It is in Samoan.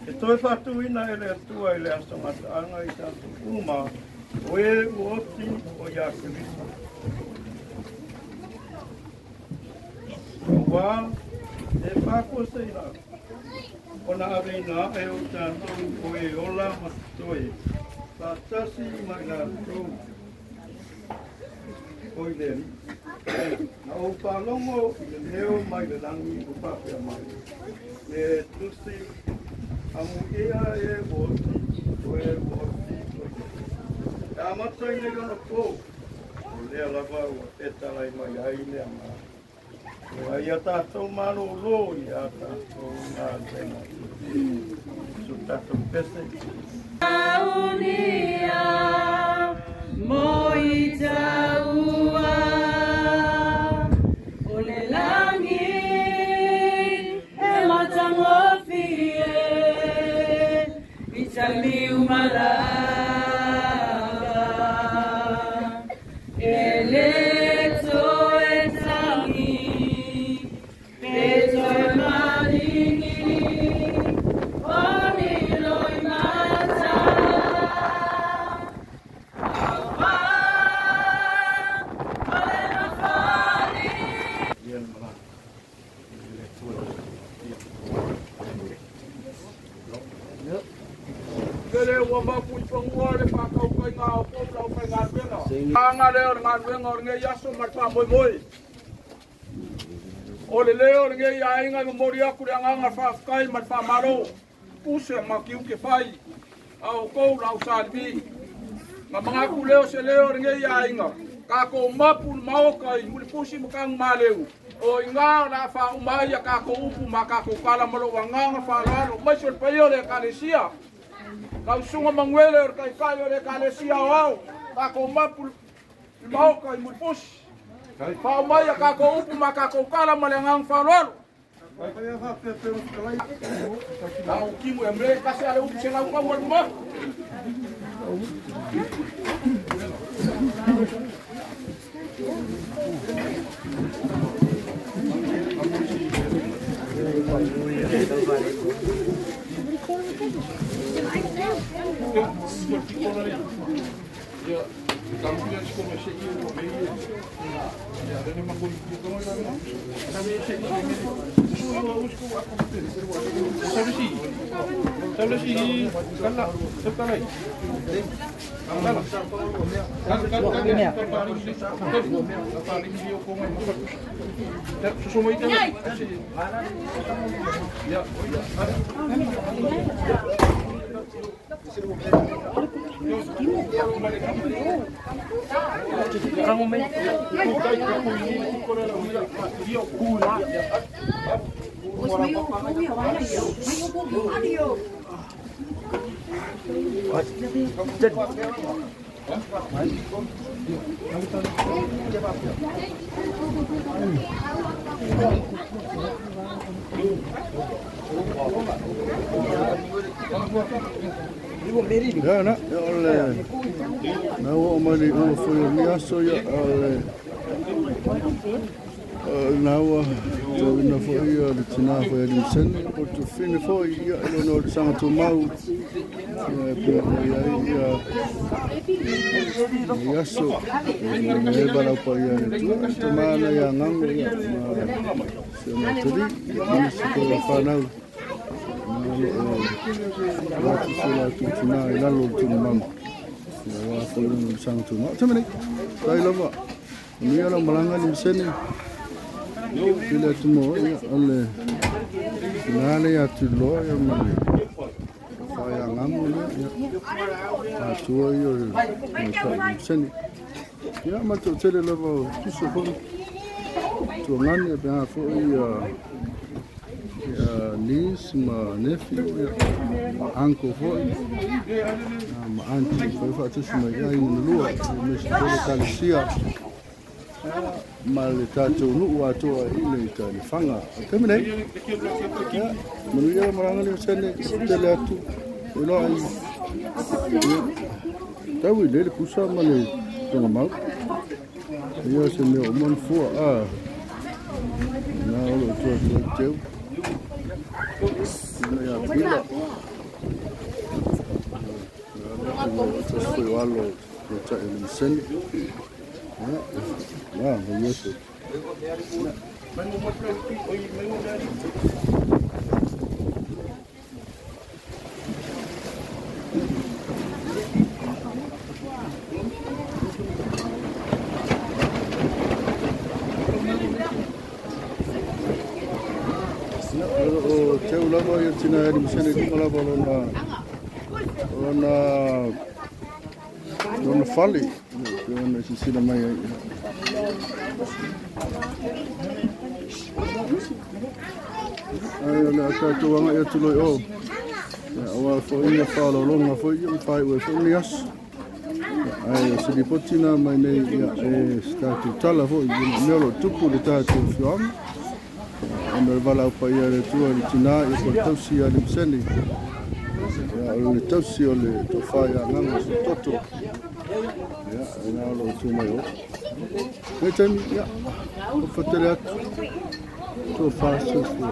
E toe whātuina e le atua i le aso mataanga i tātou uma, o e uoti o ia Keriso. O wā, e whākua seira, o na aveina e o tātou o e ola matoe, whātasi mai lātou o i le Na o whālongo i le leo mai le langi o whāpea mai. Le tusi amu ea e oti, o e oti, o e. E amata i le ona pō, o lea lava ua petalai mai ai le anga. O ai a tātou malolo i a tātou ngā tenga. Su tātou pese. Aunia mo i taua o le langi e matangofie i taliu malava e le toe tangi pe toe malingi o ni loi mata awa o le mafali. Lele ua mapu i pangua le whakaukai ngā o pō lau kai ngā ruenga. Anga leo ngā ruenga o ngei aso ma te moi moi. O le leo o ngei ainga i mori aku le anganga whawhakai ma te whamaro. Puse ma ki uke whai. A o kou lau salivi. Ngā mangaku leo se leo o ngei ainga. Ka kou mapu maoka i mulipusi makangu maleu. O i ngā la wha umai a ka kou upu ma ka kou kala malo wanganga whaloalo. Mai so le paio le kalesia. Kau sunga manguele o kai kai o le kalesia o au. Ka kou mapu maoka i mulipusi. Wha umai a ka kou upu ma ka kou kala ma le ngang whaloalo. Nau kimu e mre kasi ale upu se lau kau alu ma. Ia na, o le na ua mai le ua foi o ni aso ia o le na ua tauina foi ia le tina foi a Limseni o tufine foi ia e lona o le sanga tumau ia e pea mai ai ia ni aso e balau pa ia le tua tamana ia ngango ia ma se maturi ia nisi ko whanau watu se la tutina i lalo o tunu ia wā foi lona o sanga tumau. Tamene, tai lava, nia la malanga Limseni pile atu mo ia o le nale atu loa ia ma le whai angamu ia atua ia o le Limseni. Ia matou tele lava o tusa foi tuangani e peha foi ia niece ma nephew ia ma uncle foi ma auntie foi faatasi mai ai na lua me se tele kalesia ma le tatou nuu atoa i le talifaga. O taimi nei ia manuia le malaga Limseni tele atu iloa ai tau i le le kusa ma le togamau ia se mea uma na fua a na o loo tuatua teu ia pila ia foi o alo o tai o Limseni. Ia, ia se. O teu lava ia tina e Limseni luga lava lona lona fale pe ona sisila mai ai. Ai o le tatou agai atu loa i o. Ia aua foi ia faalologa foi ia ma faaiu ai foi ni aso. Ai o se lipoti na mai nei ia e se tatou tala foi i mea o loo tupu le tatou afioaga. Ona le valaau paia le Atua i le tina ia po le tausi ia Limseni. Ia o le tausi o le tofā ia agaga se toto. Ia e na o loo tu mai o. Nei taimi ia o fatele atu tofā soifua.